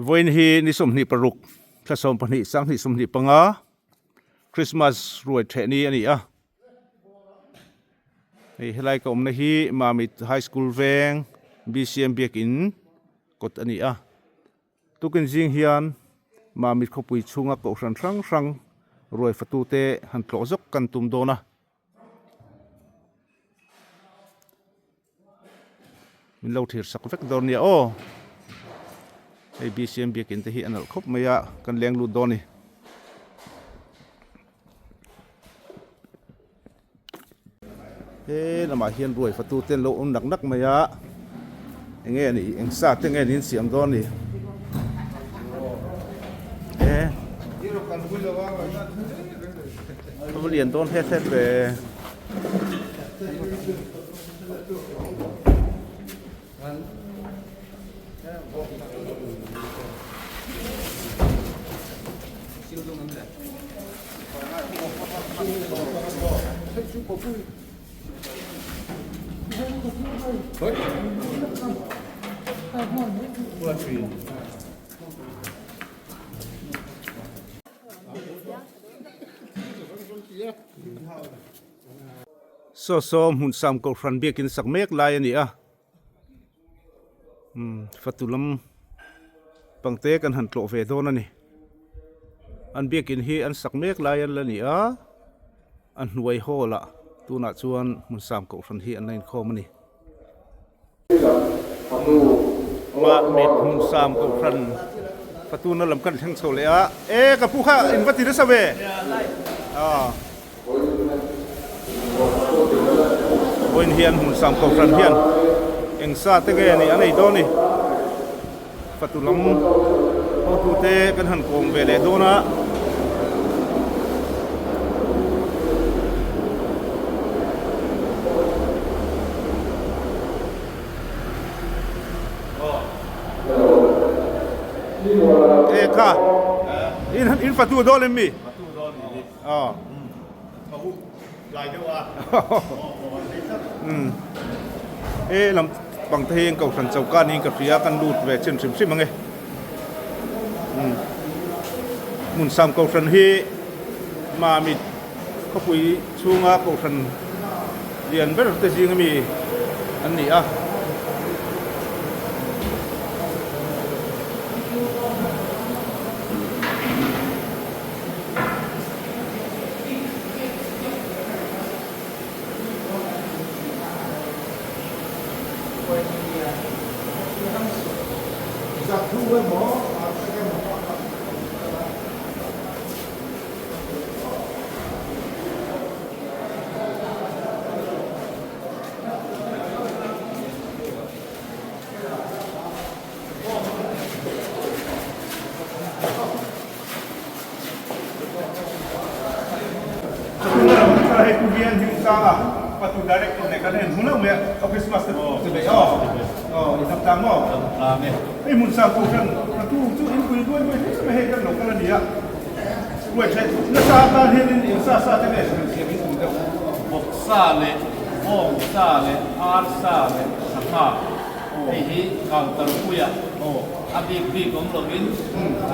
Vawiin hi ni 26 thla 12 sanghnih 25 Christmas ruai theh ni a ni a. Hei helai ka awmna hi Mamit High School veng BCM biakin kawt a ni a. Tukin zing hian Mamit khawpui chhunga kohhran hrang hrang ruai fatute han tlawh zawk kan tum dawn a. Min lo thlir sak vek dawn nia aw. Hei BCM biakin te hi a nalh khawp mai a, kan leng lut dawn a ni. He lamah hian ruai fatu te an lo awm nak nak mai a, eng nge a nih eng sa te nge an insiam dawn a ni. He a va lian dawn het het ve. Saw saw hmun sam kohhran biakin sak mek lai a ni a umm fatu lam pangte kan han tlawh ve dawn a ni an biakin hi an sak mek lai an la ni a a hnuai hall ah tunah chuan hmun sam kohhran hi an la inkhawm a ni. Mahmit hmun sam kohhran fatuna lam kan thleng chho leh a e ka pu kha in va ti nasa ve vawiin hian hmun sam kohhran hian eng sa te nge nih a nei dawn ni fatu lam hotute kan han kawm ve leh dawn a. E kha in in fatu dawn em mi? Fatu dawn ni ni. Aw. Tho lai deuh a. Um. E lam pang te hi an kohhran choka niin ka hria kan lut ve chin hrim hrim ange. Um. Hmun sam kohhran hi Mamit Khawpui chhunga kohhran lian ber te zing ami an ni a. Nasa tan hianin eng sa sa te nge hrilh thiam in tum deuh? Vawk sa leh bawng sa leh ar sa leh sangha hei hi counter puiah a bik bik awm lovin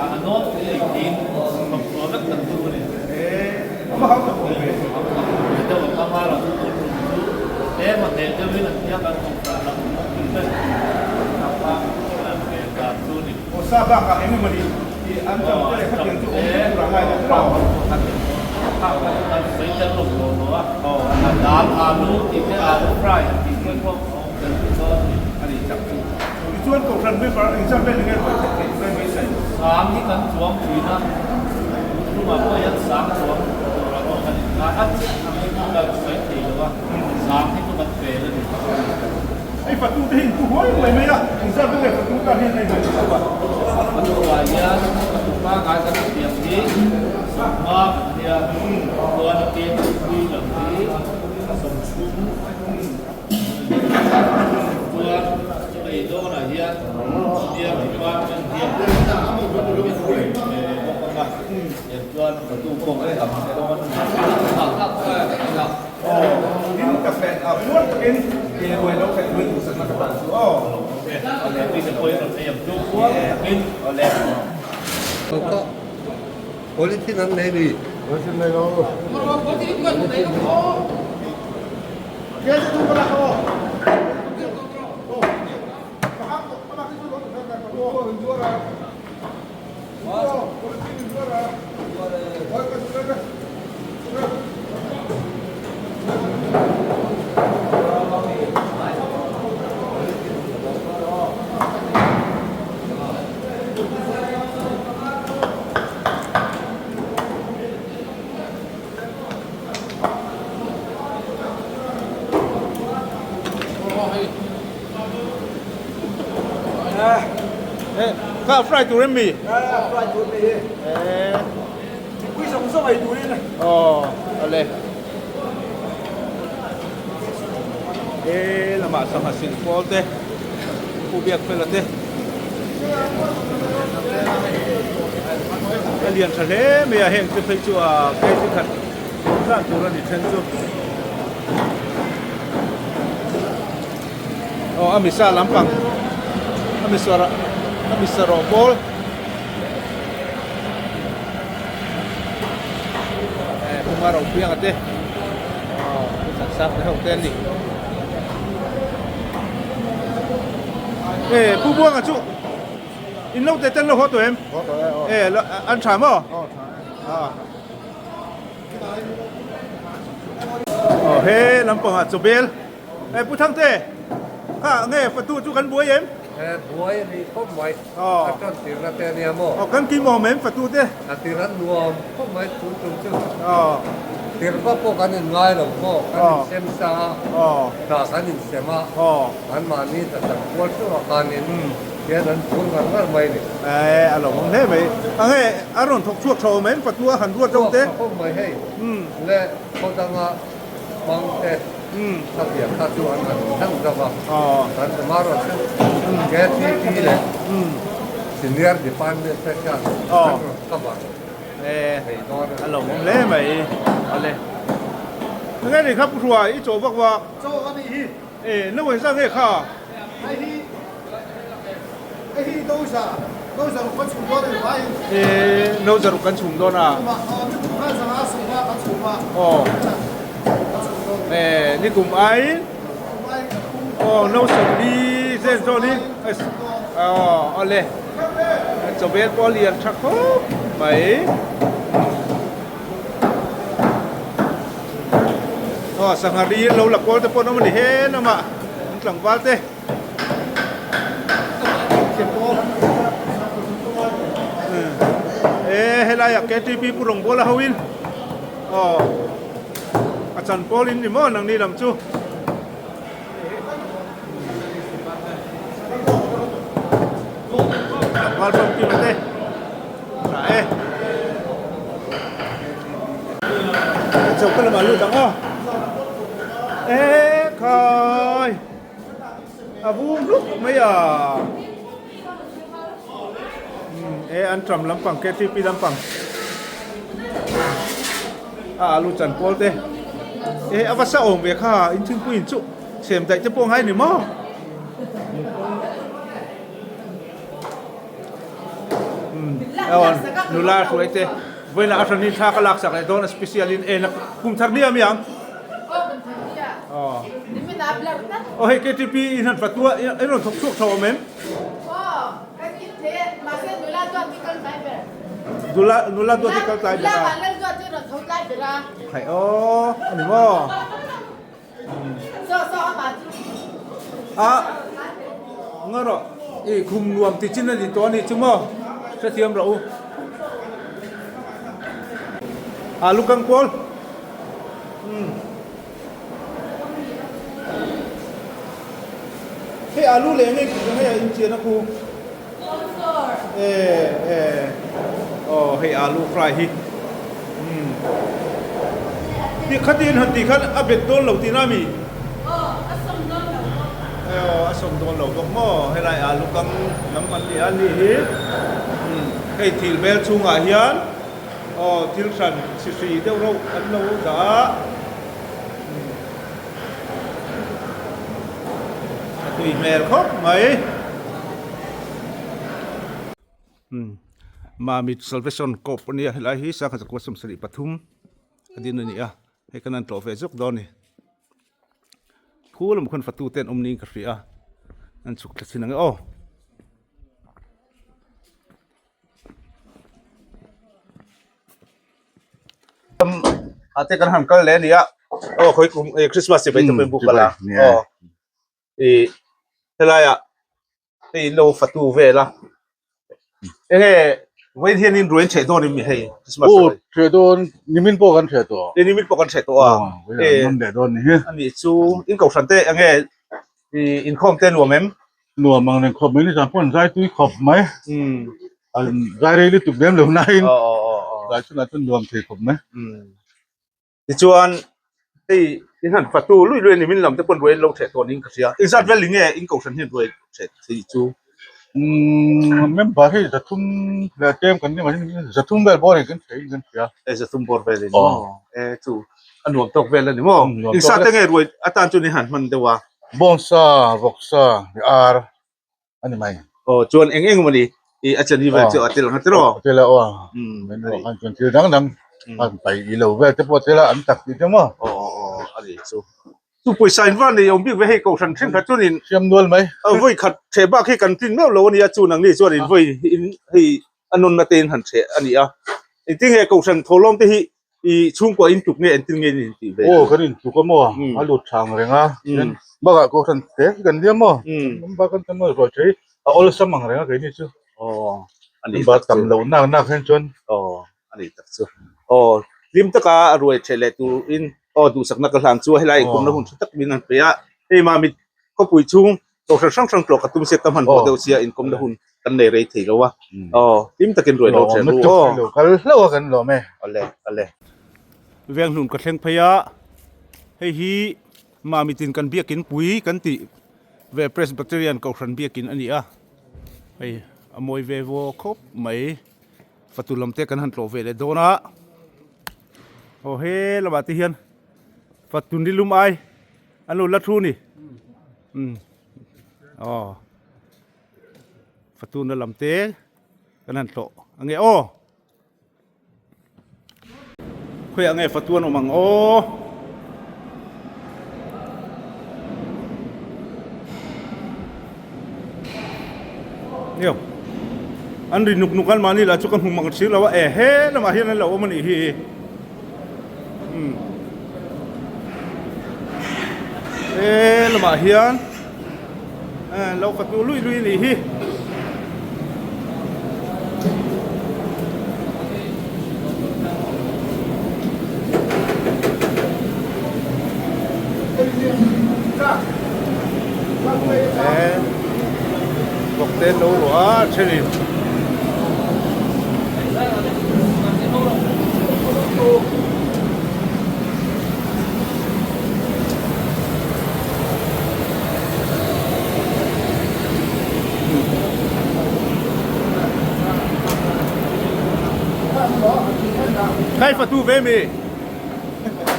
a nawt pui engtin thawmhnaw vek kan tum a ni. A deuh a panga lo chu tun tum chu tlem a hneh deuhin an tia kan kawngkhar lam pui vek a kha an rel dan chu a ni. Aw sa bakah eng emaw ni tih an cham te leh khatiang chu awm tur a ngai lo tawp. Kan sawi tel lo lo lo a, a dal alu tih te alu fry tih te pawh a awm tel duh dawn a ni. A ni chak chu. Tichuan Kohhran member engzat vel enge ruai theih theih mai mai saih. Sang hi kan chuang thin a, tun tumah pawh hian sang chuang tur a pawh kan inngai a chiah ang hi chu kan sawi thei lo a, sang hi chu kan fel a ni. Hei fatu te hi in pu huai huai mai a, engzat vel nge fatu tan hian hei hmeichhe chauh a? Fatu ah hian fatu pangngai kan infiam hi sawmhma kan nia, chuan a ke pui lam hi sawmthum chuan ei dawnah hian India department hian min pe bawk ang a, chuan fatu pawh kan tam dawn a ni. Aw, hlim tak leh puar takin ruai lo khaih ruai duhsakna ka tan chu aw. chaw in rawn ei ang chu kual takin. Awle. Polythene an nei ni. Polythene nei lo. Kha fry tur em mi? Fry tur mi hi. Mipui zawng zawng ei turin. Aw, ale. He lamah sangha sin pawl te, Pu Biak Fela te. A lian tha hle mai a, heng te phei chu a kg khat zat tur a ni then chu. Aw a misa lampang a misa a misa rawh pawl eh puma ro pianga te aw san sak te ho te an ni eh pu buanga chu in lo te ten lo haw tawh em eh an tha maw a Aw he lampangah chawbel eh Pu Thangte kha nge fatu chu kan buai em? Eh buai a ni khawp mai a tan tirna te a nia maw? Aw kan kim awm em fatu te? A tir an nuam khawp mai tun tum chu tirhva pawh kan in ngai lo maw kan in sem sa a hna kan in sem a anmahni hna tam kual theuh a khanin Hian an phur ngar ngar mai ni. Eh, a lo awm hle mai. A nge, a rawn thawk chhuak tha awm em? Patua han ruat reuh te. Chhuak tha khawp mai hei. Le khaw danga hmang te kha piah kha chu an han dang dang a. Kan amarawh chu KTP leh Senior Department te hian an rawn cover thei dawn a ni. A lo awm hle mai. Awle. Enge ni kha Pu Hruai, i chawh vak vak? Chaw a nih hi. E, no eng zat nge kha? Hei hi, hei hi doza, doza ruk kan chhum dawn a ni mai. E, doza ruk kan chhum dawn a. Chhum a, aw, nikum khan zanga sawma kan chhum a. Aw. Kan chhum dawn. E, nikum aiin? Nikum aiin kan phum. Aw, no sawmli zen zawn in. Aw, awle. Chawbel pawh a lian tha khawp mai. Aw sangha ri lo la kawl te pawh an awm a ni he lamah an tlangval te e helai ah ktp pu rawngbawla ho in aw a chan pawl in ni maw nangni lam chu. Tlangval famkim te tha e. Choka lamah lut ang aw. E khai a vum hluk mai a. E an tram lampang KTP lampang a alu chan pawl te e a va sa awm ve kha in thingpui in chu sem daih te pawh ngai ni maw. Nula hruai te vawiin ah a hran in thla ka lak sak leh dawn a special in en a kum thar nia mi ang aw hei KTP in han fatu a in rawn thawk chhuak tho awm em nula nula duat hi kal tlai ber a khai aw ani maw. A nga rawh i khum nuam ti chin a ni tawh a nih chu maw hrethiam rawh u alu kang pawl umm hei alu leh ngei hei a inchian a khu e e aw hei alu fry hi umm ti khatin han tih khan a bet dawn lo tihna a mi aw a sawm dawn lo bawk maw helai alu kang lam an ni a ni hi umm hei thil bel chhungah hian aw thil hran chi hri deuh reuh an lo dah a umm. A tui hmel khawp mai. Umm Mamit Salvation Corp ania helai hi sangha zakua 73 a din a ni a hei kan han tlawh ve zawk dawn a ni khu lamah khuan fatu te an awm niin ka hria a an chhuk thla thin ang e aw. A te kan han kal leh a ni a aw khawi kum Christmas chibai te pawh in buk a la aw ih helaiah hei in lo fatu vel a enge vawiin hian in ruai in dawn em ni hei Christmas aw ṭheh dawn nimin pawh kan ṭheh tawh e nimin pawh kan ṭheh tawh a e nawn leh dawn ni hi ani chu in kohhran te enge i inkhawm te nuam em nuam ang reng khawp mai ni zan pawh an zai tui khawp mai an zai rei lutuk lem lo nain zai chhunah chuan nuam thei khawp mai Tichuan, hei in han fatu lui lui a ni, min lam te pawn ruai an lo theh tawh niin ka hria. Engzat vel nge in kohhran hian ruai theh thei chu? Umm member hi zathum leh tlem kan ni mai, zathum vel bawr in kan theh in kan hria. E zathum bawr vel in maw? E chu a nuam tawk vel a ni maw? Engzat te nge ruai atan chuan in han hman deuh a? Bawngsa, vawksa, ar a ni mai. Aw chuan eng eng mawni i a chani vel chu a tel ang a tiraw? A tel a aw. Menu ah khan chuan thil dang dang an paih i lo vel te pawh a tel a an tak tih te maw? Aw aw aw a ni chu. Chu pawisa in van nei awm bik ve hei kohhran thenkhat chuan in siam nual mai. Vawi khat theh bak hi kan tlin meuh lo a nia chu nangni chuan in vawi in hei a nawnna te in han theh a ni a. Engtin nge kohhran thawhlawm te hi i chhungkua in tluk nge entir nge in tih ve aw kan in tluk a maw a lut thang reng a chuan bakah kohhran te hi kan liam maw number kan tam ruai thei a awlsam ang reng a keini chu aw a ni number tam loh nak nak hian chuan aw a ni tak chu aw hlim taka a ruai theh leh turin aw duhsakna ka hlan chu a helai inkumna hun tha tak min an pe a hei mah mit khawpui chhung Kohhran hrang hrang tlawh ka tum sia ka hmanhmawh deuh sia inkawmna hun kan nei rei thei lo a. Aw, hlim takin ruai lo ṭhen ru aw. Kal hlauh a kan lawm e. Awle, awle. Venghlun ka thleng phei a, hei hi Mamitin kan biakin pui kan tih ve Presbyterian Kohhran biakin a ni a, hei a mawi ve vaw khawp mai. Fatu lam te kan han tlawh ve leh dawn a, aw he lamah te hian Fatu nilum ai an lo la thu a ni. Umm aw fatuna lam te kan han tlawh a nge aw khawiah nge fatu an awm ang aw nio an ri nuk nuk an mahni lah chu ka hmu mang si lo a e he lamah hian an lo awm a nih hi. Umm he lamah hian eh lo fatu lui lui a nih hi. Eh bawk te an lo ruah a thenin. Kai fatu ve mi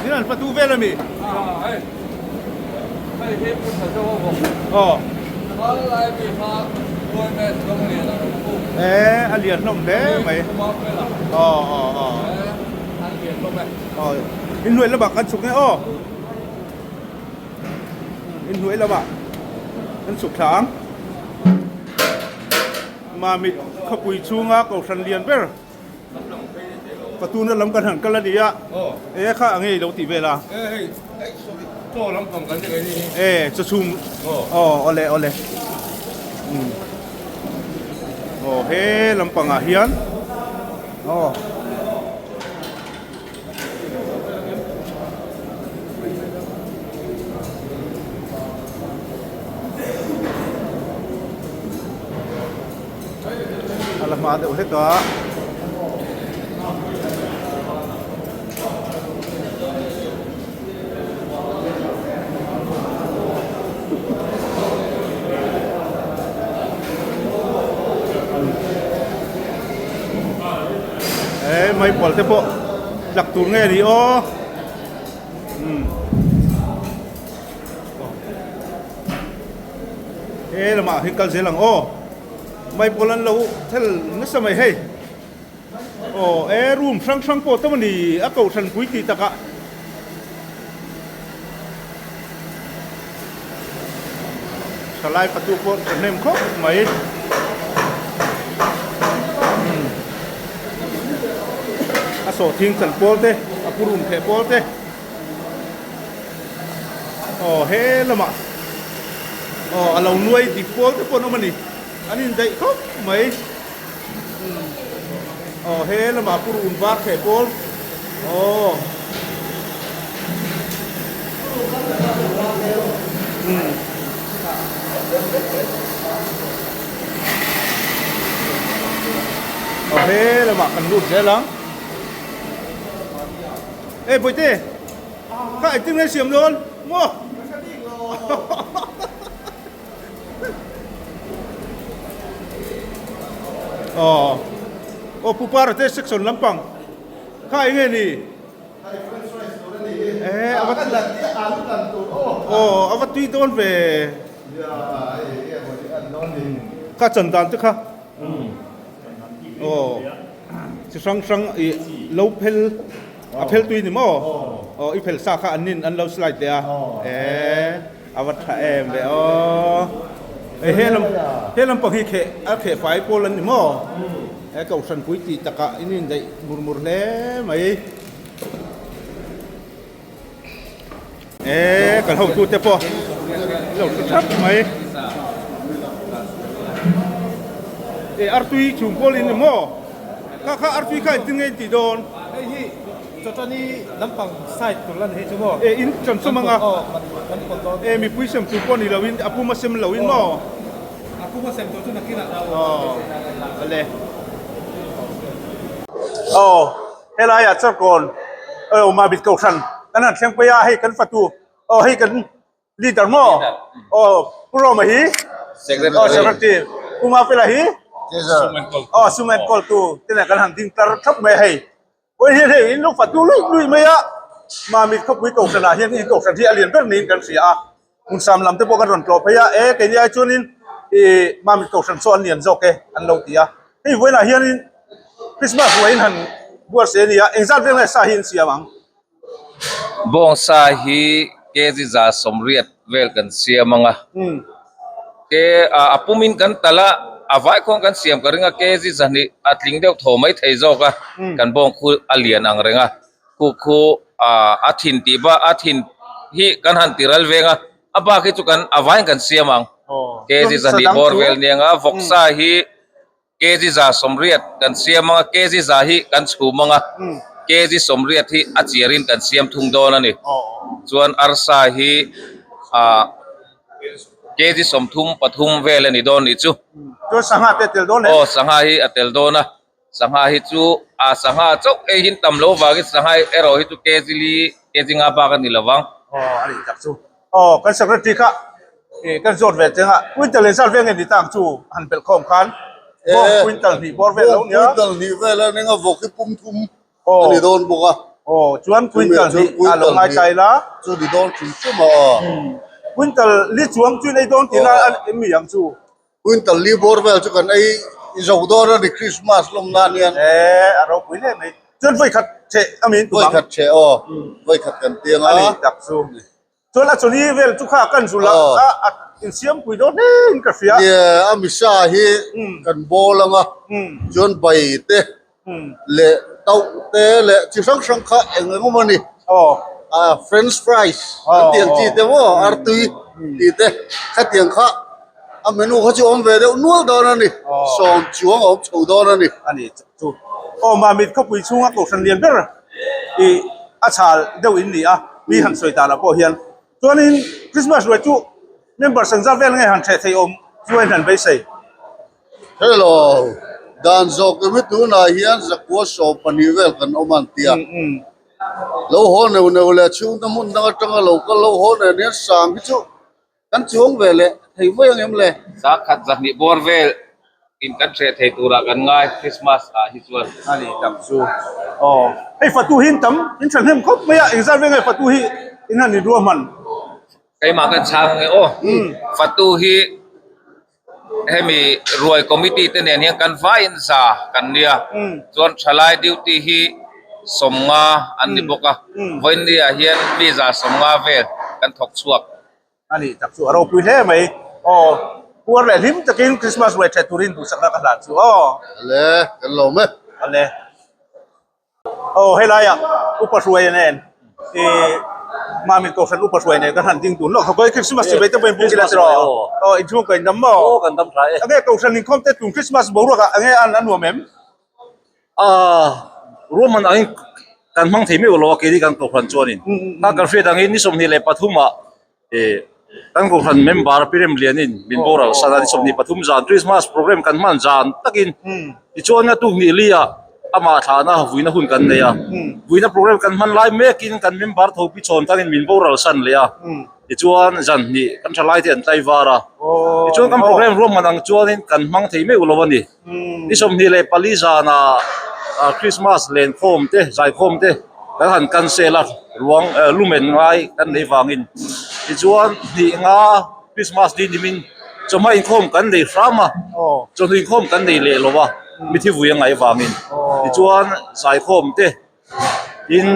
Ni an fatu vel ami Aw Eh a lian hlawm hle mai Aw aw aw Aw inhnuai lamah kan chhuk nge aw Inhnuai lamah kan chhuk thla ang Mamit khawpui chhunga kohhran lian ber Patuna lam kan han kal a ni a, e kha a ngei lo tih vel a. E chaw chhum aw awle awle umm aw he lampangah hian aw. A la hma deuh hlek a. He maipawl te pawh tlak tur nge ni aw. Umm. He lamah hi kal zel ang aw. Maipawl an lo thel nasa mai hei. Aw e room hrang hrang pawh tam a ni a kohhran pui tih takah. Thalai fatu pawh ka hnem khawp mai. A sawhthing chan pawl te, a pu room theh pawl te. Aw he lamah aw a lo nuai dik pawl te pawh an awm a ni. An indaih khawp mai. Aw he lamah purun var theh pawl aw aw he lamah kan lut zel ang e bawihte kha engtin nge siam dawn maw. Aw aw pu para te section lampang kha eng nge ni e ava aw ava tui dawn ve kha chan dan te kha aw chi hrang hrang ih lo phel a phel tui ni maw aw i phel sa kha an nin an lo slide leh a e. A va tha em ve aw. Hei he lam he lampang hi kheh a kheh fai pawl an ni maw? He kohhran pui tih takah in indaih mur mur hle mai. E kan hotute pawh lo hre thap mai. E artui chhung pawl in ni maw? Kha kha artui kha engtin nge in tih dawn? Hei hi Chawchani lampang side tur la ni hei chu maw? E in chan chum anga. Aw kan pawt dawn. E mipui sem tur pawh ni lo in a puma sem lo in maw? A puma sem tur chu nakin ah. Aw ale. Aw helai ah charkawn aw mabit kohhran kan han thleng phei a hei kan fatu aw hei kan Leader maw? Aw Pu Roma hi Secretary. Aw Secretary. Pu Mafela hi Treasurer. Aw sum enkawl tu te nen kan han ding tar thap mai a hei. Pawi hian hei in lo fatu luih luih mai a, Mamit khawpui kohhran ah hian in kohhran hi a lian ber niin kan hria a, Hmunsam lam te pawh kan rawn tlawh phei a, e keini ai chuanin ih Mamit kohhran saw an lian zawk e an lo ti a. Hei vawiinah hianin Christmas ruaiin han buatsaih a ni a, engzat vel nge sa hi an siam ang? Bawngsa hi kg 180 vel kan siam ang a, ke a pumin kan talh a, a vai khuan kan siam ka ring a kg 2 a tling deuh thaw mai thei zawk a, kan bawng khu a lian ang reng a, khu khu a thin tih ba a thin hi kan han ti ral veng a, a bak hi chu kan a vaiin kan siam ang, kg 2 bawr vel nia ang a, vawksa hi. Kg 180 kan siam ang a, kg 100 hi kan chhum ang a, kg 80 hi a chiarin kan siam thung dawn a ni. Chuan arsa hi ah kg 33 vel a ni dawn nih chu. Chuan sangha te a tel dawn em? Aw, sangha hi a tel dawn a. Sangha hi chu ah sangha chauh ei hin tam lo vangin sangha erawh hi chu kg li, kg nga bak a ni lo vang. Aw, a nih tak chu. Aw, kan secretary kha eh kan zawt ve cheng a, quintal engzat vel nge ni ta ang chu han belh khawm khan bawng quintal hnih bawr vel lo nia. Bawng quintal hnih vel a ning a vawk hi pum thum a ni dawn bawk a. Aw, chuan quintal hnih a lo ngai ta ila. Chu ni dawn hrim hrim a. Quintal li chuang chu in ei dawn tihna a mi ang chu. Quintal li bawr vel chu kan ei zo dawn a ni Christmas lawm nan hian. E a ropui hle mai. Chuan vawi khat cheh a min tum ang. Vawi khat cheh aw. Vawi khat kan tiang a. A ni tak chu. Chuan a chawlhi vel chu kha kan zul a a insiam pui dawn hle in ka hria. Nia a misa hi kan bawl ang a. Chuan bai te leh tauh te leh chi hrang hrang kha eng eng awm a ni. Aw. French fries kan tih ang chi te maw artui tih te khatiang kha a menu kha chu awm ve deuh nual dawn a ni. Sawm chuang a awm chho dawn a ni. A ni chu. Aw Mamit khawpui chhunga kohhran lian ber ih a chhal deuh in ni a mi han sawi danah pawh hian chuanin Christmas ruai chu member sangzar vel nge han hreh theih awm chu a inhlan beisei. Hello, dan zawk emi tunah hian zakua 12 vel kan awm an tia. Lo haw neuh neuh leh chhungte hmun dang atanga lo kal lo haw nen hian sang hi chu kan chuang ve leh thei mai ang em le? Zakhat zahnih bawr vel in kan hreh thei turah kan ngai Christmas ah hi chuan. A ni tak chu. Aw, hei fatu hi in tam, in thahnem khawp mai a, engzat vel nge fatu hi in han inruahman? Keimah kan chhang ang e aw, fatu hi. Hemi ruai committee te nen hian kan vaiin za kan nia chuan thalai duty hi sawmnga an ni bawk a vawiin ah hian mi za sawmnga vel kan thawk chhuak. A nih tak chu a ropui hle mai aw puar leh hlim takin Christmas ruai that turin duhsakna ka hlan chu aw. Ale kan lo mai. Ale. Aw helaiah upa hruai nen ih Mami Kohhran upa hruai nen kan han ding dun lawk khawp a Christmas chi vei te pawhin buk ila chu aw inchhung ka indam maw Aw kan dam tha e. Enge Kohhran inkhawm te tum Christmas boruak ah enge an a nuam em? Ah ruahman angin kan hmang thei meuh lo a keini kan Kohhran chuanin kha kan hriat angin ni 23 ah Ih kan kohhran member Pi Remlianin min boral san a ni 23 zan Christmas program kan hman zan takin tichuan a tuk hnih li ah amah thlahna vuina hun kan nei a vuina program kan hman lai mekin kan member tho pi chhawn tangin min boral san leh a tichuan zan hnih kan tha lai te an tlai var a tichuan kan program ruahman ang chuanin kan hmang thei meuh lo a ni ni 24 zanah Christmas lenkhawm te zaikhawm te kan han cancel a ruang lumen ngai kan nei vangin tichuan hnih nga Christmas ni nimin chawhma inkhawm kan nei hram a chawhnu inkhawm kan nei leh lo a mithi vui a ngaih vangin tichuan zaikhawm te tin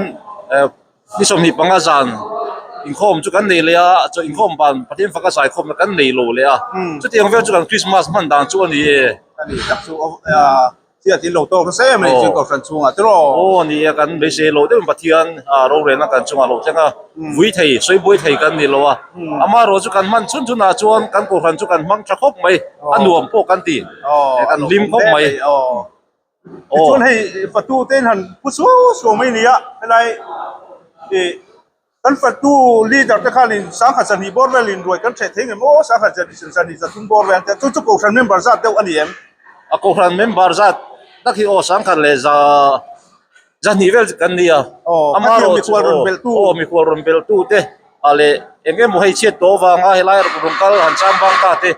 Ni 25 zan inkhawm chu kan nei leh a, chaw inkhawm ban Pathian faka zaikhawmna kan nei lo leh a, chutiang vel chu kan Krismas hman dan chu a ni e. A ni tak chu thiat in lo tawk nasa em a ni chu Kohhran chhungah te rawh. Aw a ni e, kan beisei lo deuhin Pathian rorelna kan chungah lo thleng a, vui thei, sawi buai thei kan ni lo a, amaherawh chu kan hman chhun chhunah chuan kan Kohhran chu kan hmang tha khawp mai, a nuam pawh kan ti, kan hlim khawp mai. Tichuan hei fatu te in han pu suau suau mai nia helai ih kan fatu leader te khan in sangkhat zahnih bawr vel in ruai kan hreh thei ngem aw sangkhat zahnih zathum bawr vel te chu chu kohhran member zat deuh a ni em? A kohhran member zat tak hi aw sangkhat leh za zahnih vel kan nia amaherawh chu aw mikhual rawn belh tu te a leh eng emaw hei chhiat tawh avanga helai rawn kal han cham vang ta te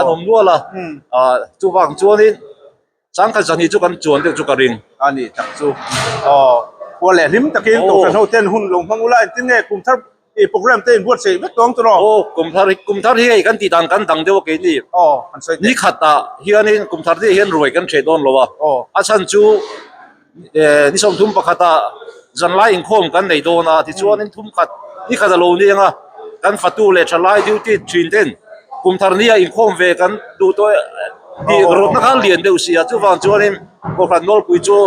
an awm nual a chuvang chuanin Changkhat zahnih chu kan chuan deuh chu ka ring. A ni tak chu. Aw, khual leh hlim takin Kohhran ho ten hun lo hmang ula engtin nge kum thar i program te inbuatsaih vek tawng chu rawh. Aw, kum thar hi kum thar hi hei kan tih dan kan dang deuh a keini. Aw, han sawi teh. Ni khatah hianin kum thar te hian ruai kan hreh dawn lo a. Aw. A chhan chu ni 31 ah zanlai inkhawm kan nei dawn a tichuanin thum khat ni khat a lo ni ang a kan fatu leh thalai duty thin ten kum thar nia inkhawm ve kan duh tawh tih rawtna kha lian deuh si a chuvang chuanin kohhran nawlpui chu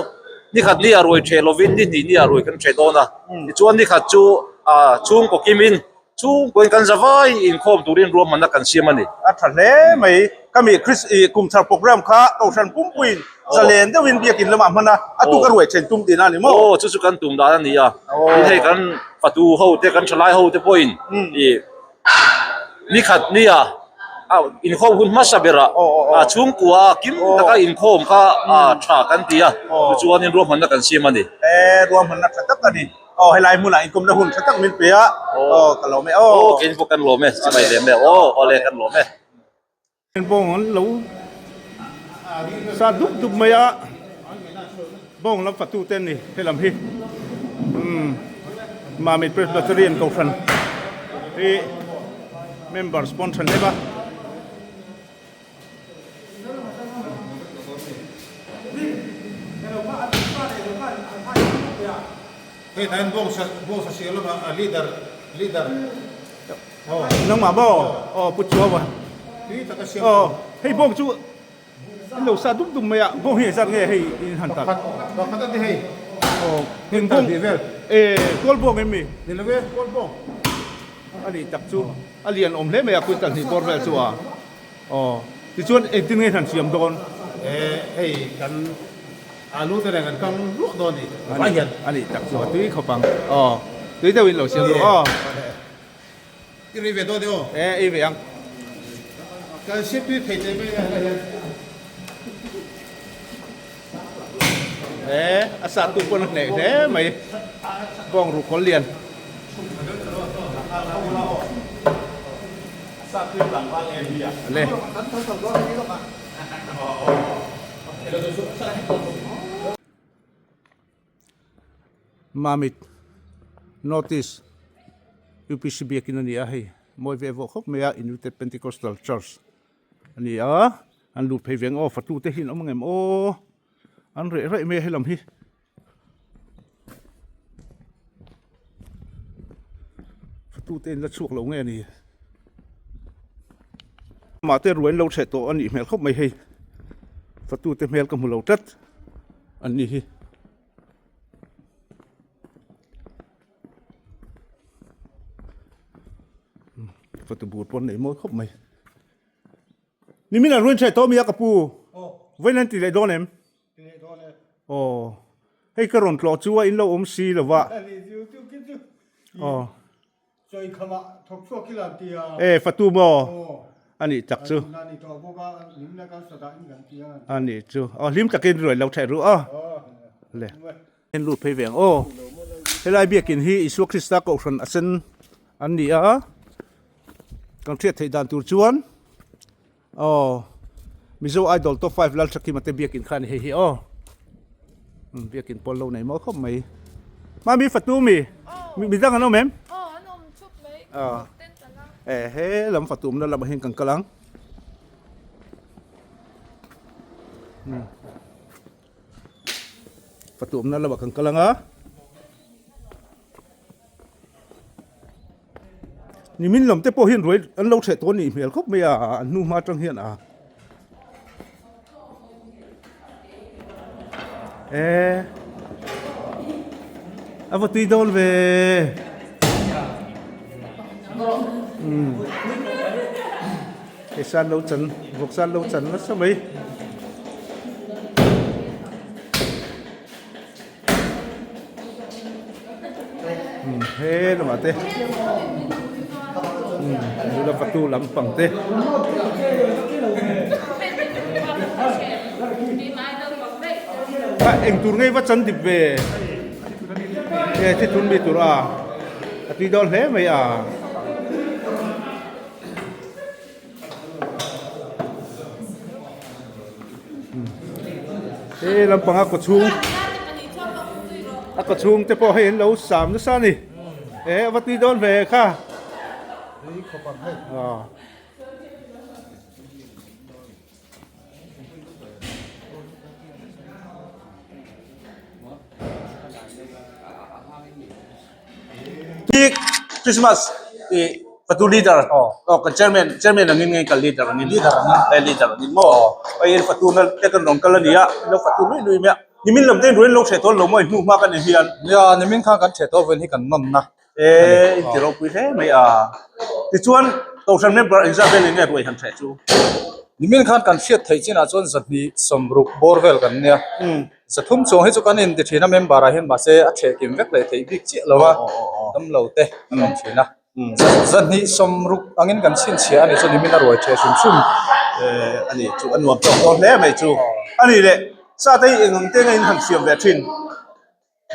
ni khat nia ruai ṭheh lovin ni hnih nia ruai kan ṭheh dawn a tichuan ni khat chu ah chhungkaw kimin Chhungkaw in kan za vai inkhawm turin ruahmanna kan siam a ni. A tha hle mai. Khami Chris i kumthar program kha Kohhran Pumpuiin zalen deuhin biakin lamah hman a, a tuk a ruai then tum tihna a ni maw? Aw, chu chu kan tum dan a ni a. Tin hei kan fatu ho te, kan thalai ho te pawhin i ni khat nia inkhawm hun hmasa berah chhungkua kim taka inkhawm kha tha kan ti a, tichuanin ruahmanna kan siam a ni. E, ruahmanna tha tak a ni. Aw helai hmunah inkawmna hun tha tak min pe a, aw ka lawm e aw. Aw keini pawh kan lawm e, chibai lem e aw awle kan lawm e. Bawng an lo sa dup dup mai a, bawng lam fatu te an ni helam hi umm Mamit Presbyterian Kohhran hi member sponsor hlep a. Nangmah maw aw pu chuau a aw hei bawng chu an lo sa dup dup mai a bawng hi engzat nge hei in han tak aw eng bawng e kawl bawng em mi a nih tak chu a lian awm hle mai a quintal hnih bawr vel chu a. Aw, tichuan engtin nge han siam dawn? E, hei kan alu te reng an kang luah dawn ni, vai hian. A nih tak chu a tui khawp ang. Aw, tui deuhin lo siam rawh aw. I rei ve dawn e aw. E, ei ve ang. Kan siam tui thei teh mai a helai hian. E, a sah tu pawn a hneh hle mai. Bawng ruhkawl lian. Le. Mamit Notice UPC biakin a ni a hei mawi ve vawh khawp mai a United Pentecostal Church. a ni a an lut phei ve ang aw fatu te hi an awm ang em aw an reh reh mai a helam hi. Fatu te in la chhuak lo nge a ni amah te ruai an lo chheh tawh a nih hmel khawp mai hei fatu te hmel ka hmu lo tlat an ni hi. Fatu bur pawh an nei mawi khawp mai. Nimin an ruin ṭheh tawh mi a ka pu. Vawiin an ti leh dawn em? Aw. Hei ka rawn tlawh chu a in lo awm si lo va. Aw. E fatu maw? A nih tak chu. A nih chu. Aw hlim takin ruai lo ṭheh ru a. Le. En lut phei ve ang aw. Helai biakin hi Isua Krista kohhran a sen an ni a. Kan hriat theih dan tur chuan aw Mizo Idol Top 5 Lalthakima te biakin kha a ni hei hi aw. Biakin pawl lo nei maw khawp mai. Mami fatu mi midang an awm em? Aw an awm thup mai. E he lam fatu awmna lamah hian kan kal ang. Fatu awmna lamah kan kal ang a. Nimin lam te pawh hian ruai an lo hreh tawh a nih hmel khawp mai a an hnu hma atang hian a e a va tui dawn ve umm hei san lo chan vawk san lo chan nasa mai. He lamah te nula fatu lampang te a eng tur ngei va chan dip ve e thi thun mi tur a a tui dawn hle mai a. He lampang a kawchhung a kawchhung te pawh hei an lo sam nasa a ni e a va tui dawn ve kha aw. Christmas i fatu leader aw kan chairman chairman angin nge kan leader angin leader angin eh leader angin maw hei fatu na te kan rawn kal ania lo fatu lui lui mai a nimin lam te in ruin lo hreh tawn lo maw i hnu hma kan ni hian nia nimin khan kan hreh tawh vawiin hi kan nawn na eh in ti ropui hle mai a tichuan kohhran member engzat vel in nge ruai han hreh chu nimin khan kan hriat theih chinah chuan zahnih sawmruk bawr vel kan nia Zathum chuang hi chu kan inti thin a member ah hian mahse a theh kim vek leh theih bik chiah lo a damlo te an awm thin a zahnih sawmruk angin kan chhinchhiah a ni chu nimin a ruai theh hrim hrim eh a ni chu a nuam tawk dawn hle mai chu a ni leh sa te hi eng ang te nge in han siam ve thin.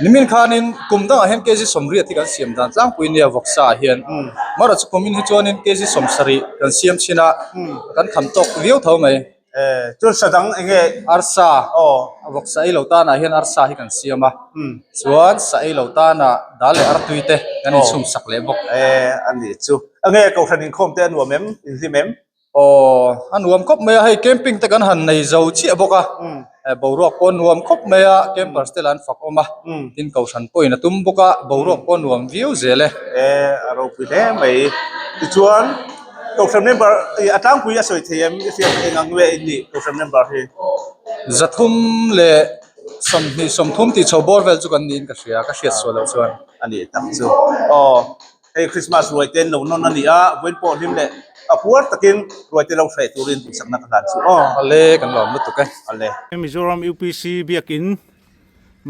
Nimin khanin kum dangah hian kg sawmriat hi kan siam dan tlangpui nia vawksa ah hian marawh chu kumin hi chuanin kg sawmsarih kan siam thin a kan kham tawk viau tho mai. Eh, chuan sa dang eng nge? Arsa. Aw. A vawk sa ei lo tanah hian arsa hi kan siam a. Chuan sa ei lo tanah dal leh artui te kan inchhum sak leh bawk. Eh, a ni chu. A nge kohhran inkhawm te a nuam em? Inhlim em? Aw, a nuam khawp mai a. Hei camping te kan han nei zo chiah bawk a. Boruak pawh a nuam khawp mai a. Campers te lah an fak awm a. Tin kohhran pawhin a tum bawk a. Boruak pawh a nuam viau zel e. Eh, a ropui hle mai. Tichuan. Kohhran member i a tlangpui a sawi thei em i hriat eng ang nge in nih Kohhran member hi? Zathum leh sawmhnih sawmthum tih chho bawr vel chu kan niin ka hria ka hriat sual loh chuan. A nih tak chu. Aw hei Christmas ruai te an lo nawn a ni a, vawiin pawh hlim leh a puar takin ruai te lo hreh turin duhsakna ka hlan chu aw. Ale kan lawm lutuk e. Ale. Mizoram UPC biakin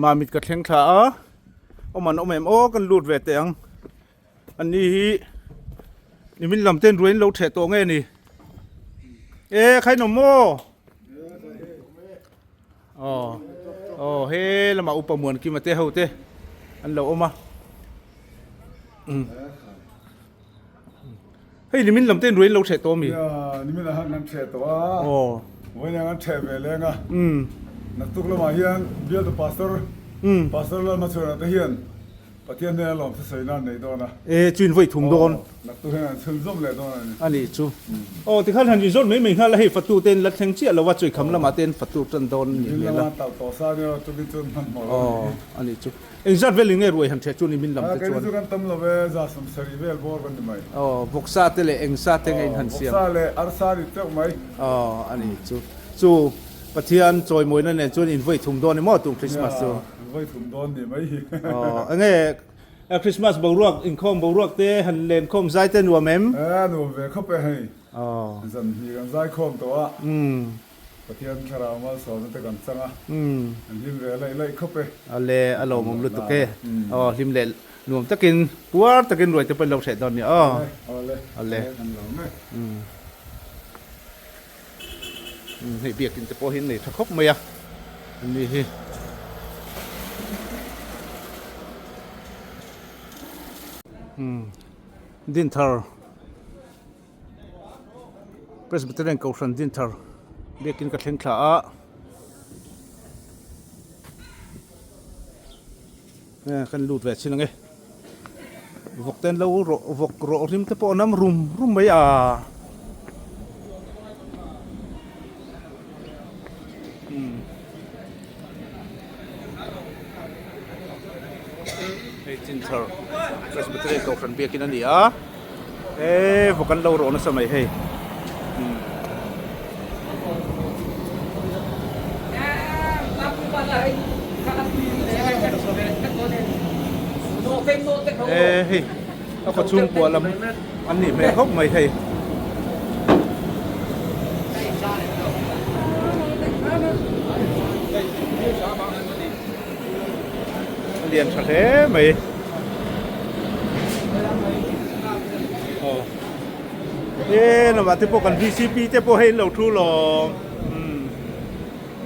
Mamit ka thleng thla a, awm an awm em aw kan lut ve teh ang. An ni hi nimin lam ten ruai in lo theh tawh nge ni e khain awm maw aw aw he lamah upa muan kima te ho te an lo awm a hei nimin lam ten ruai in lo theh tawh mi nimin ah han theh tawh a aw vawiin ah an theh ve leng a naktuk lamah hian bialtu pastor pastor Lalhmachhuana te hian. Pathian hnena lawmthu sawi nan nei dawn a. E, chu in vawi thum dawn. Aw, naktu hian an chhun zawm leh dawn a ni. A nih chu. Aw, tikhan han inzawt mai mai nghal a, hei fatu te in la thleng chiah lo a, chawikham lamah te in fatu tan dawn a nih hmel a. Min lama talh tawh sa nia, chumi chuan hmanhmawh lo a nih hi. Aw, a nih chu. Engzat velin nge ruai han ṭheh chu ni min lam te chuan? Keini chu kan tam lo e, 70 vel bawr kan ni mai. Aw, vawksa te leh engsa te nge in han siam? Vawksa leh arsa ni teuh mai. Aw, a nih chu. Chu Pathian chawimawina nen chuan in vawi thum dawn ni maw tum Christmas chu? Nia, in vawi thum dawn ni mai hi. Aw, enge Christmas boruak, inkhawm boruak te han lenkhawm zai te nuam em? E, nuam ve khawp e hei. Aw. Zan hi kan zai khawm tawh a. Pathian thlarau malsawmna te kan chang a, an hlim ve laih laih khawp e. Awle, a lawmawm lutuk e. Aw, hlim leh nuam takin, puar takin ruai te pawh in lo hreh dawn nia aw. Awle, awle, kan lawm e. Hei biakin te pawh hi an nei tha khawp mai a, ani hi. Dinthar. Presbyterian Kohhran Dinthar biakin ka thleng thla a. Kan lut ve chin ange. Vawk ten lo rawh vawk rawh rim te pawh a nam rum rum mai a. Hei Dinthar Presbyterian Kohhran biakin a ni a. E vawk an lo rawh nasa mai hei. E hei a khaw chhungkua lam an nih hmel khawp mai hei. A lian tha hle mai. Aw. He lamah te pawh kan VCP te pawh hei an lo thu lawm. Umm.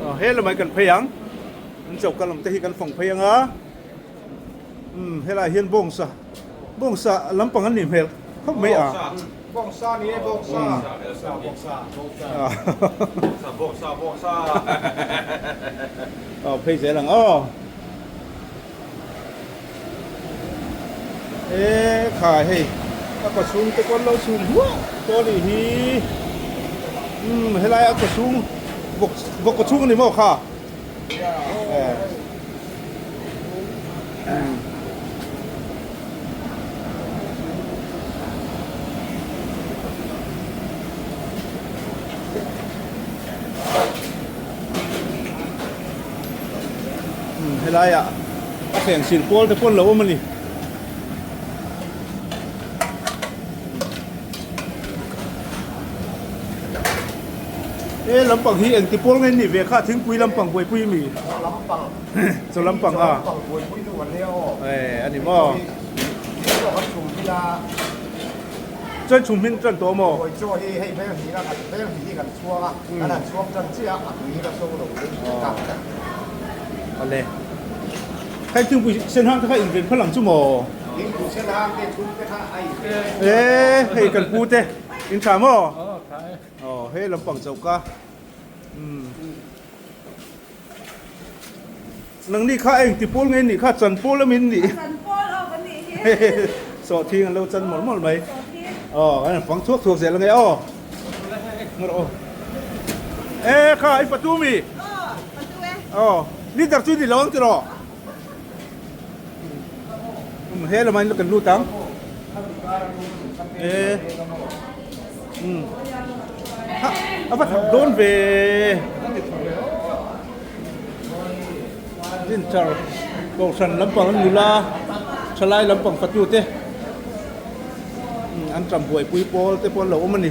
Aw he lamah hi kan phei ang. An choka lam te hi kan fawng phei ang a. Umm helaiah hian bawngsa bawngsa lampang an nih hmel khawp mai a. Bawngsa ni e bawngsa. Bawngsa bawngsa. Bawngsa bawngsa. Aw phei zel ang aw. E kha hei a kaw chhung te pawn lo chhum huah tawh a nih hi. Umm helai a kaw chhung vawk vawk kaw chhung a ni maw kha? Helaiah a thleng sil pawl te pawn lo awm a ni. He lampang hi engti pawl nge ni ve kha thingpui lampang buaipui mi? Lampang. Chaw lampang a. Lampang buaipui duh an nia aw. Eh ani maw? Chaw kan chhum hmin a. Chuan chhum hmin tan tawh maw? Kawi chaw hi hei veng hnih a kan veng hnih hi kan chhuang a, kan han chhuang tan chiah a, a tui hi ka so lo deuh hlek a. Awle. Hei thingpui sen hang te kha inven phal ang chu maw? Thingpui sen hang te chhum te kha a inven. E hei kan pu te in tha maw? Aw tha e. Aw he lampang choka umm. Nangni kha eng ti pawl nge nih kha chan pawl a min nih. Chan pawl aw kan nih hi. Sawhthing an lo chan mawlh mawlh mai. Aw kan han fang thuak thuak zel ange aw. Ngawrh aw. E kha i patu mi. Aw patu e. Aw leader chu ni lo ang tiraw. Um he lamah in kan lut ang. E um ha a va thak dawn ve. Dinchar kohhran lampang an nula thalai lampang fatu te an tam buaipui pawl te pawh an lo awm a ni.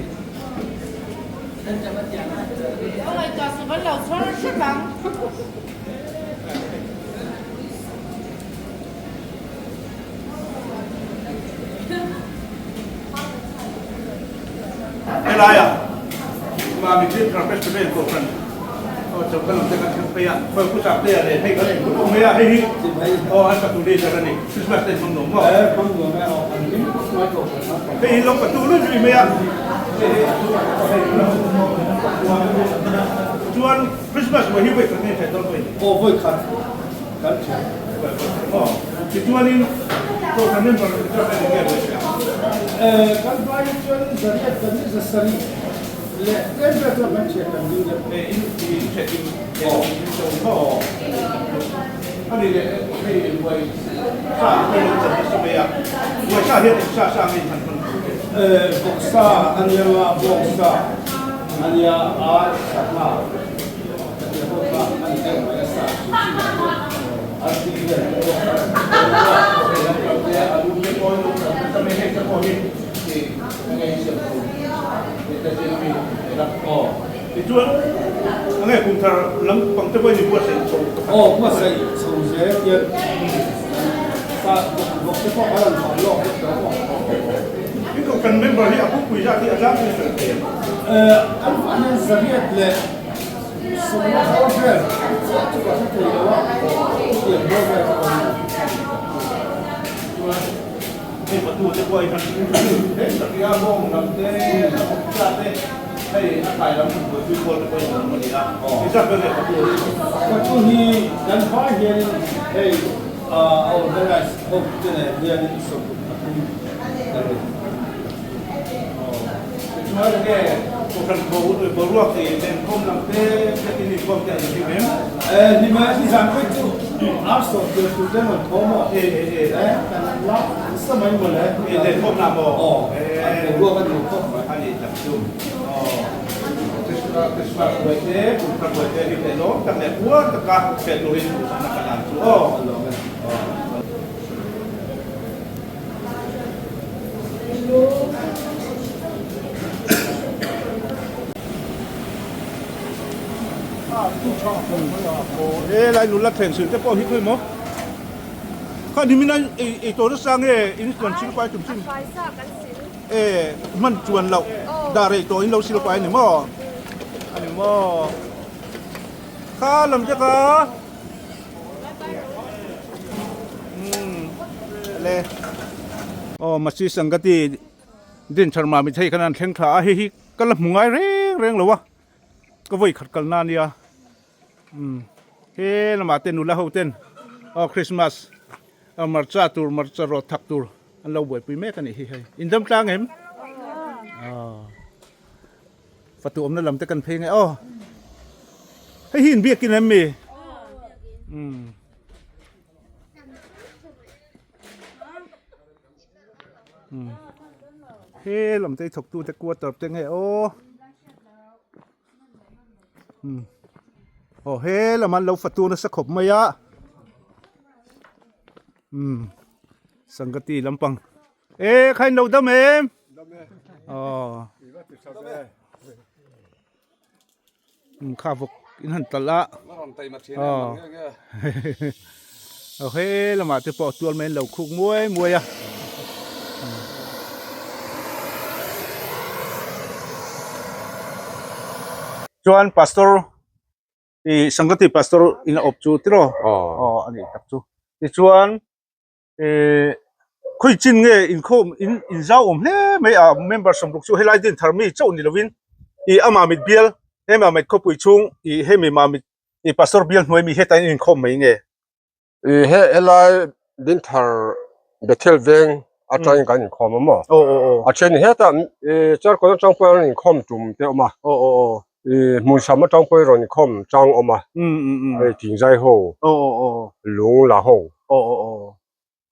Helai ah mah mipui Presbyterian Kohhran aw choka lam te kan thleng phei a, khawi pu chak te ah leh hei kan engput awm mai a, hei hi aw an fatu leader a ni, Christmas te an hmang nuam maw? Hei hi lo fatu luih luih mai a, chuan Christmas vawi hi vawi khat nge thei dawn vawi? Aw vawi khat kan thiam. Vawi khat maw? Tichuanin. Kohhran member inzat a ni nge maw sia? Kan vai hi chuan zariat kan ni zasarih leh tlem vel chuan kan thian kan ding deuh. In in hret in in cho maw? A ni leh hei buai sa hi lo chan nasa mai a, buai sa hian eng sa sa nge in han hman thin le? Vawksa a nia nga, bawngsa a nia, ar, sangha a tia ho kha a ni deuh mai a sa hrim hrim ah chuan artui vel te pawh a hei lam lam te alu te pawh hi lo tam nasa mai hei te pawh hi eng nge i siam tur tih te zing ami ni la. Tichuan, a nge kum thar lam pang te pawhin i buatsaih chho ka khat. Aw, buatsaih chho zel hian sa bawk te pawh kan rawn hmang lawk vek tawh maw? I kohhran member hi a pumpui zat hi a tlangpui fel thei em? Kan fah hian zariat leh sawmna bawr vel chiah chu ka hre thei lo a, chutiang bawr vel chu kan Chuan, hei patu te pawh i han heng tak hi a bawng lam te, a bawk cha te. Hei a tlai lam hun buaipui pawl te pawhin an awm a ni a, i zat vel nge Patu hi? Patu hi kan vai hianin hei a organize ho te nen hianin 23 kan ni. Tichuan enge Kohhran boruak hi lenkhawm lam te biakin inkhawm te an hlim em? Hlim e, nizan pawh chu ar sawm tur tur te an rawn thawm aw. Kan la nasa mai mawle. Lenkhawm na maw? Aw, an boruak a nuam khawp mai. A ni tak chu. Christmas buai te, kum thar buai te hi leh lawm tak leh puar taka hriat turin duhsakna ka dan chu aw. He lai nula thleng sil te pawh hi khawi maw? Kha nimin a ei tawh nasa nge in chuan sil pai tum chin? E hman chuan loh dah rei tawh in lo sil pai a ni maw? A ni maw? Kha lam te kha umm le aw Masi Sangati Dinthar Mami thei khan an thleng thla a hei hi ka la hmu ngai reng reng lo a ka vawi khat kalna a nia umm he lamah te nula ho ten aw Christmas Hmarcha tur hmarcha rawt thak tur an lo buaipui mek a nih hi hei. In dam tlang em? Aw. Fatu awmna lam te kan phei nge aw. Hei hi in biakin em mi? Umm. Umm. He lam te hi thawktu te quarter te nge aw. Umm aw he lam an lo fatu nasa khawp mai a umm sangati lampang e kha in lo dam em aw umm kha vawk in han talh a aw aw he lamah te pawh tual mai an lo khuk muai muai a. Chuan pastor ih sangati pastor in a awp chu tiraw aw a nih tak chu tichuan ih khawi chin nge inkhawm in inzau awm hle mai a member sawmruk chu helai din thar mi chauh ni lovin ih ama mit bial hemi mit khawpui chhung ih hemi mamit ih pastor bial hnuai mi heta in inkhawm mai nge. I he helai Dinthar Bethel veng atangin kan inkhawm a maw? Aw aw aw. A then hetah i Charkawn atang pawh rawn inkhawm tum te awm a. Aw aw aw. I Hmunsam atang pawh rawn inkhawm chang awm a. Um um um. Hei Thingzai ho. Aw aw aw. Lung la ho. Aw aw aw.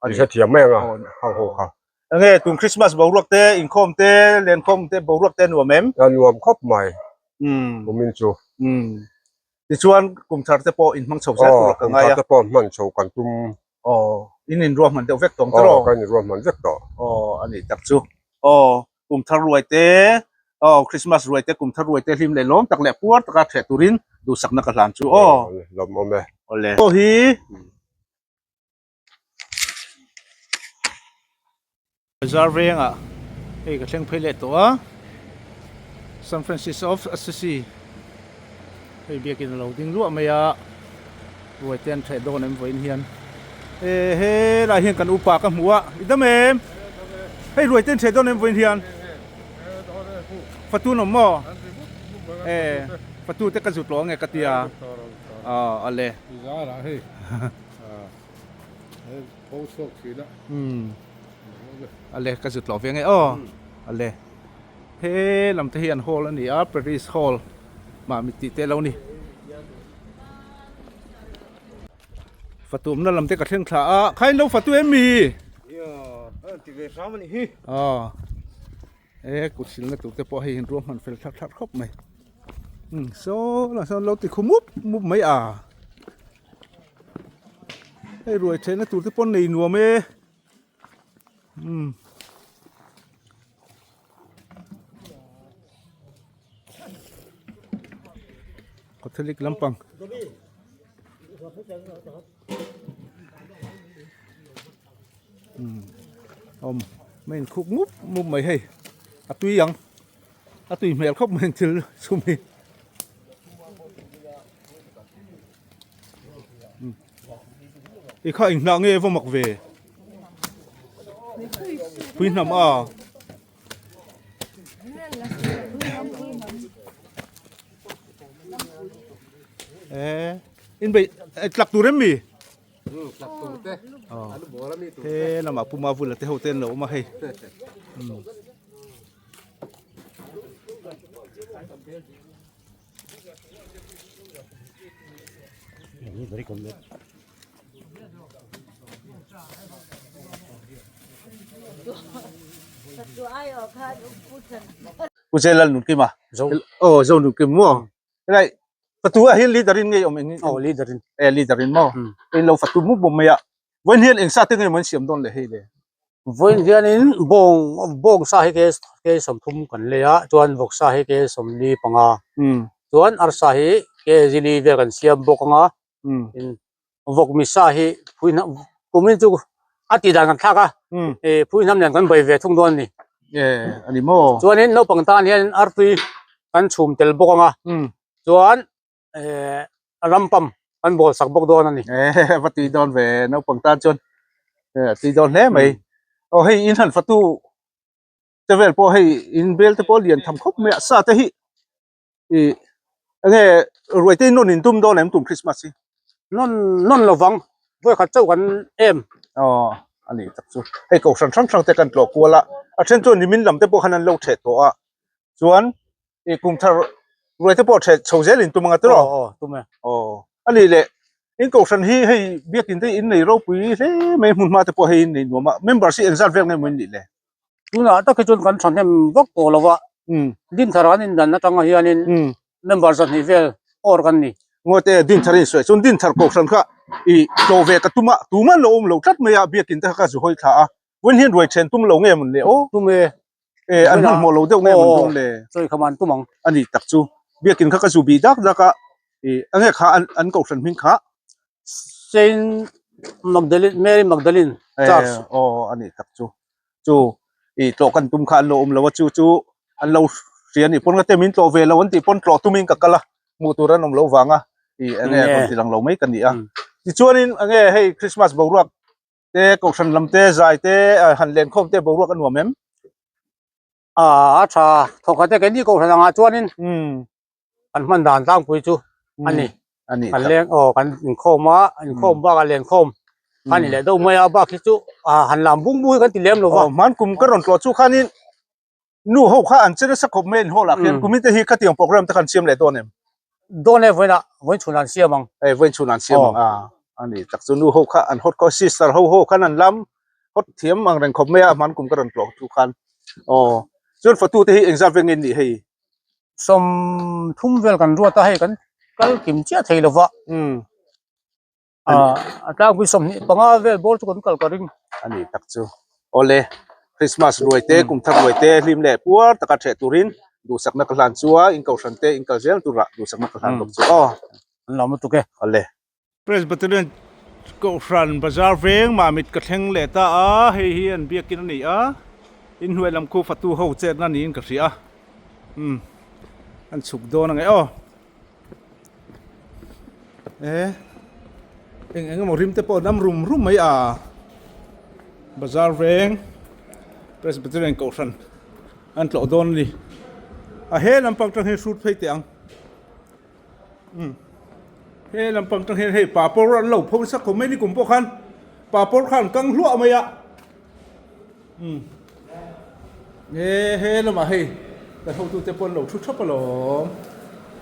I hrethiam mai ang a hang ho kha. Enge tun Christmas boruak te inkhawm te lenkhawm te boruak te nuam em? A nuam khawp mai. Um. Kumin chu. Um. Tichuan kum thar te pawh inhmang chho zel tur a ka ngai a. Kum thar te pawh hman chho kan tum. Aw, in inruahman deuh vek tawh ang tiraw? Aw, kan inruahman vek tawh. Aw, a nih tak chu. Aw, kum thar ruai te, aw Christmas ruai te, kum thar ruai te hlim leh lawm tak leh puar taka ṭheh turin duhsakna ka hlan chu aw. Lawmawm e. Awle. Aw hi. Bazar vengah hei ka thleng phei leh tawh a San Francis of Assisi hei biakin a lo ding luah mai a ruai te an ṭheh dawn em vawiin hian e helai hian kan upa ka hmu a i dam em hei ruai te an ṭheh dawn em vawiin hian fatu an awm maw e fatu te ka zut lo ange ka tia aw a le. Pho chhuak thin a. Umm. Ale ka zut loh ve nge aw. Ale. He lam te hi an hall a ni a, Paris hall mah mit tih te lo ni. Fatumna lam te ka thleng thla a, khain lo fatu em mi? Ia, a ti ve hram a ni hi. Aw. E kut silna tur te pawh hei in ruahman fel thlar thlar khawp mai. Umm saw lah sawn lo ti khu mup mup mai a. Hei ruai theihna tur te pawh nei nuam e. Umm. Catholic lampang. Umm awm mai in khuk mup mup mai hei a tui ang a tui hmel khawp mai thil chhum hi. I kha inhnah nge va mak ve pui hnam a. E in bei tlak tur em mi? Tlak tur te. An bawr ami tur. He lamah puma vula te ho te an lo awm a hei. U Jai Lal Nunkima. Aw Zo Nunkim maw? Helai fatu ah hian leader in ngei awm eng Aw leader in. E leader in maw? In lo fatu mup mup mai a. Vawiin hian eng sa te nge maw an siam dawn le hei le? Vawiin hianin bawng bawng sa hi ke ke 30 kan lei a chuan vawk sa hi ke 45 chuan arsa hi ke zili vel kan siam bawk anga vawk mi sa hi phui hnam kumin chu a tih dan kan thlak a eh phui hnam nen kan bei ve thung dawn a ni a ni maw chuanin naupang tan hian artui kan chhum tel bawk anga chuan eh ram pump an bawl sak bawk dawn a ni. Eh va tui dawn ve naupang tan chuan eh tui dawn hle mai. Aw hei in han fatu te vel pawh hei in bel te pawh lian tham khawp mai a sa te hi ih enge ruai te nawn in tum dawn em tum Christmas hi? Nawn nawn lovang vawi khat chauh kan em. Aw a ni tak chu hei kohhran hrang hrang te kan tlawh kual a a then chuan nimin lam te pawh khan an lo theh tawh a chuan i kum thar ruai te pawh theh chho zel in tum anga tiraw? Aw aw tum e. Aw a nih leh in kohhran hi hei biakin te in nei ropui hle mai hmun hma te pawh hei in nei nuam a members hi engzat vel nge maw in nih le? Tunah tak hi chuan kan thahnem vak tawh lo a Dinthar an indan atanga hianin member 200 vel awr kan ni. Ngawte Dinthar in sawi chuan Dinthar kohhran kha i tlawh ve ka tum a tumah an lo awm lo tlat mai a biakin te kha ka zu hawi thla a vawiin hian ruai then tum lo nge mawn le aw? Tum e. E an hmanhmawh lo deuh nge mawn dawn le? Chawi kha man tum ang. A ni tak chu biakin kha ka zu bih dak dak a i a nge kha an kohhran hming kha. Saint Magdalene Mary Magdalene Church. E aw a ni tak chu chu i tlawh kan tum kha an lo awm lo a chu chu an lo hria a nih pawn ka te min tlawh ve lo an tih pawn tlawh tumin ka kal a hmuh tur an awm lo vang a i enge rawn ti lang lo mai ka ni a tichuanin enge hei Christmas boruak te kohhran lam te zai te han len khawm te boruak a nuam em? A a tha thawkhat e keini kohhran angah chuanin kan hman dan tlangpui chu a ni. Kan leng aw kan inkhawm a inkhawm bakah len khawm a ni leh deuh mai a bak hi chu han lam bung bung hi kan ti lem lo va. Hman kum ka rawn tlawh chu khanin Nu ho kha an che nasa khawp mai an hall ah khian kumin te hi khatiang program te khan siam leh dawn em? Dawn e vawiinah vawiin chhun an siam ang. E vawiin chhun an siam ang a a ni tak chu nu ho kha an hot khaw sister ho ho khan an lam hot thiam ang reng khawp mai a hman kum ka rawn tlawh thu khan aw chuan fatu te hi engzat veng nge nih hei? 30 vel kan ruat a hei kan kal kim chiah thei lova. Umm. A tlangpui 25 vel bawr chu kan kal ka ring. A ni tak chu. Awle, Christmas ruai te, kum thar ruai te hlim leh puar taka theh turin duhsakna ka hlan chu a, in kohhran te in kal zel turah duhsakna ka hlan bawk chu aw. An lo lutuk e. Awle. Presbyterian Kohhran Bazar veng Mamit ka thleng leh ta a, hei hi an biakin a ni a, inhnuai lam khu fatu ho chetna niin ka hria a, umm an chhuk dawn ang e aw. E eng eng emaw rim te pawh an am rum rum mai a bazar veng Presbyterian kohhran an tlawh dawn a ni a he lampang tang hian hrut phei teh ang umm he lampang tang hian hei papawr an lo pho nasa khawp mai ni kum pawh khan. Papawr khan kang hluah mai a. Umm he he lamah hei kan hotute pawh an lo thu thap alawm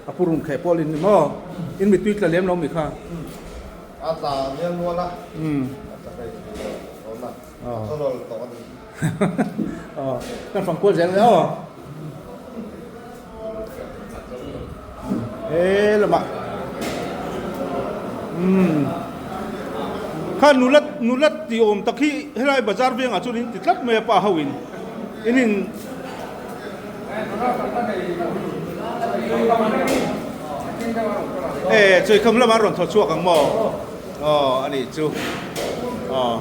a pu run kheh pawh a ni maw in mittui tla lem lo mi kha a tla mial mual a a tla hei dawn a a thaw tawh a ni aw kan fang kual zel mai aw He lamah umm kha nula nula ti awm tak hi helai bazar vengah chuan in ti tlat mai a pa ho in in in e chawikham lamah a rawn thaw chhuak ang maw aw a nih chu aw.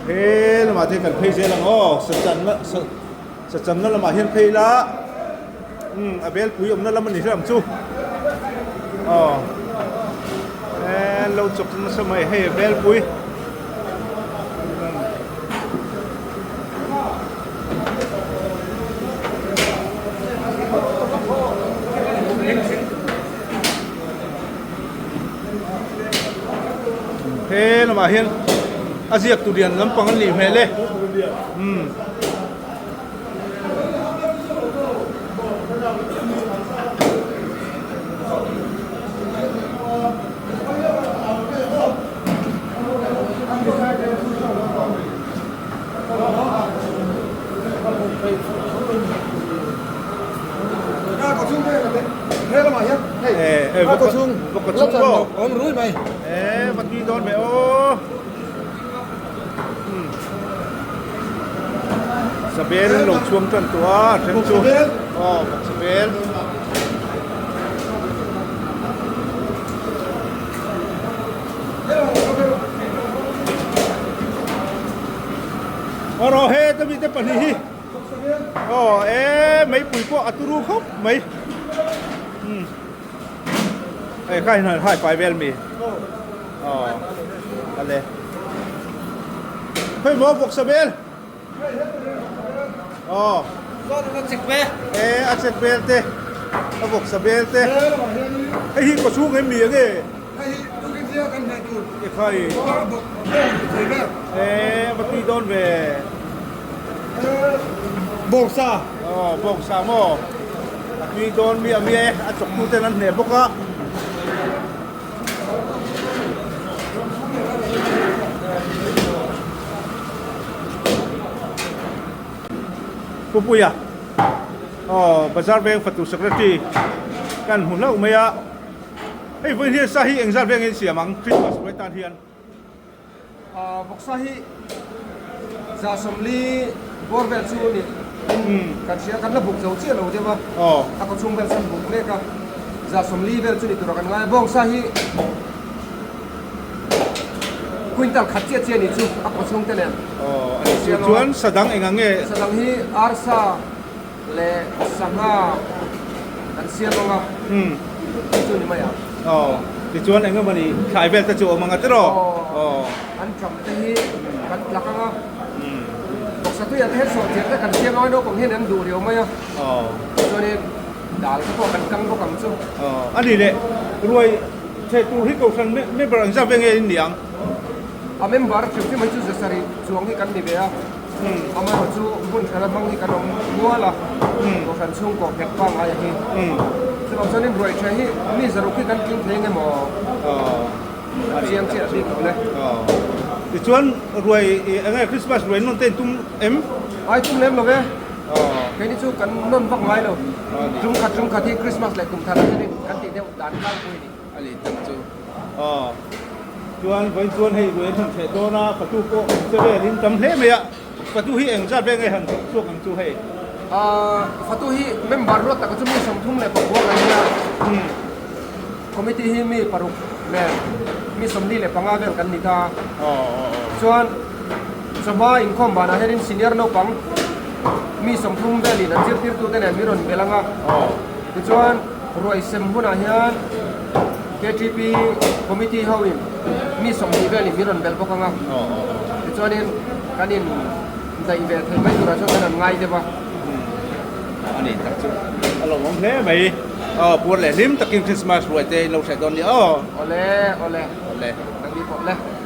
He lamah te kan phei zel ang aw sachanna sachanna lamah hian phei ila umm a belpui awmna lam a ni hlawm chu aw lo chawk nasa mai hei a belpui. He lamah hian a ziak tu lian lampang an nih hmel e umm. Sabel an lo chhuang tan tawh a a then chu aw bawk sabel aw rawh he tami te pahnih hi aw e meipui pawh a turu khawp mai umm hei kha hian hai fai vel mi aw ale hei maw bawksa bel aw e a chek bel te a bawksa bel te hei hi kawchhung em mi ange ekhai e va tui dawn ve Bawngsa. Aw bawngsa maw a tui dawn mi a mi e a chawk tu ten an hneh bawk a. Pupuia aw bazar veng fatu secretary kan hmu hlauh mai a hei vawiin hian sa hi engzat veng in siam ang Christmas hnuai tan hian. Vawksa hi 140 bawr vel chu a ni kan hria kan la buk zo chiah lo deuh a a kaw chhung vel chu an buk mek a 140 vel chu ni tura kan ngai a bawngsa hi quintal khat chiah chiah a ni chu a kaw chhung te nen chuan sadang eng ang nge sadang hi arsa leh sangha kan siam ang a chu ni mai ang. Aw tichuan eng emawni thlai vel te chu a awm ang a tiraw? Aw an ṭam te hi kan tlak ang a bawksa tuiah te hian sawhchiar te kan siam ang a naupang hian an duh riau mai a chuanin dal te pawh kan kang bawk ang chu. Aw a ni leh ruai theh tur hi kohhran member ang zat ve nge in ni ang? A member hrim hrim hi chu zasarih chuang hi kan ni ve a. Amaherawhchu hmun hrana hmang hi kan awm nual a, Kohhran chhungkaw nghet pangngai a hi. Chuvang chuanin ruai ṭha hi mi zaruk hi kan tling thei eng emaw a chiang chiah bik lo le. Tichuan ruai eng nge Christmas ruai nawn te in tum em? Ai tum lem lo ve, keini chu kan nawn vak ngai lo. Tum khat tum khat hi Christmas leh kum thar ah hianin kan tih deuh dan tlangpui a ni. A leh tak chu. Aw. Chuan vawiin chuan hei ruai an han hreh dawn a, fatu pawh awm che vel in tam hle mai a. Fatu hi eng zat veng nge han thawk chhuak ang chu hei? Aaa fatu hi member ruat taka chu mi 35 kan nia. Committee hi mi paruk nen mi 45 vel kan ni ta. Chuan chawhma inkhawm banah hianin senior naupang mi 30 velin an zirtirtute nen min rawn bel ang a. Tichuan ruai sem hunah hian KTP committee ho in mi 20 velin min rawn bel bawk ang a. Tichuanin kan in daih ve thei mai turah chuan kan han ngai deuh a. A ni tak chu a lawmawm hle mai. Aw puar leh hlim takin Christmas ruai te in lo hre dawn nia aw. Awle awle. Awle. Nangni pawh le.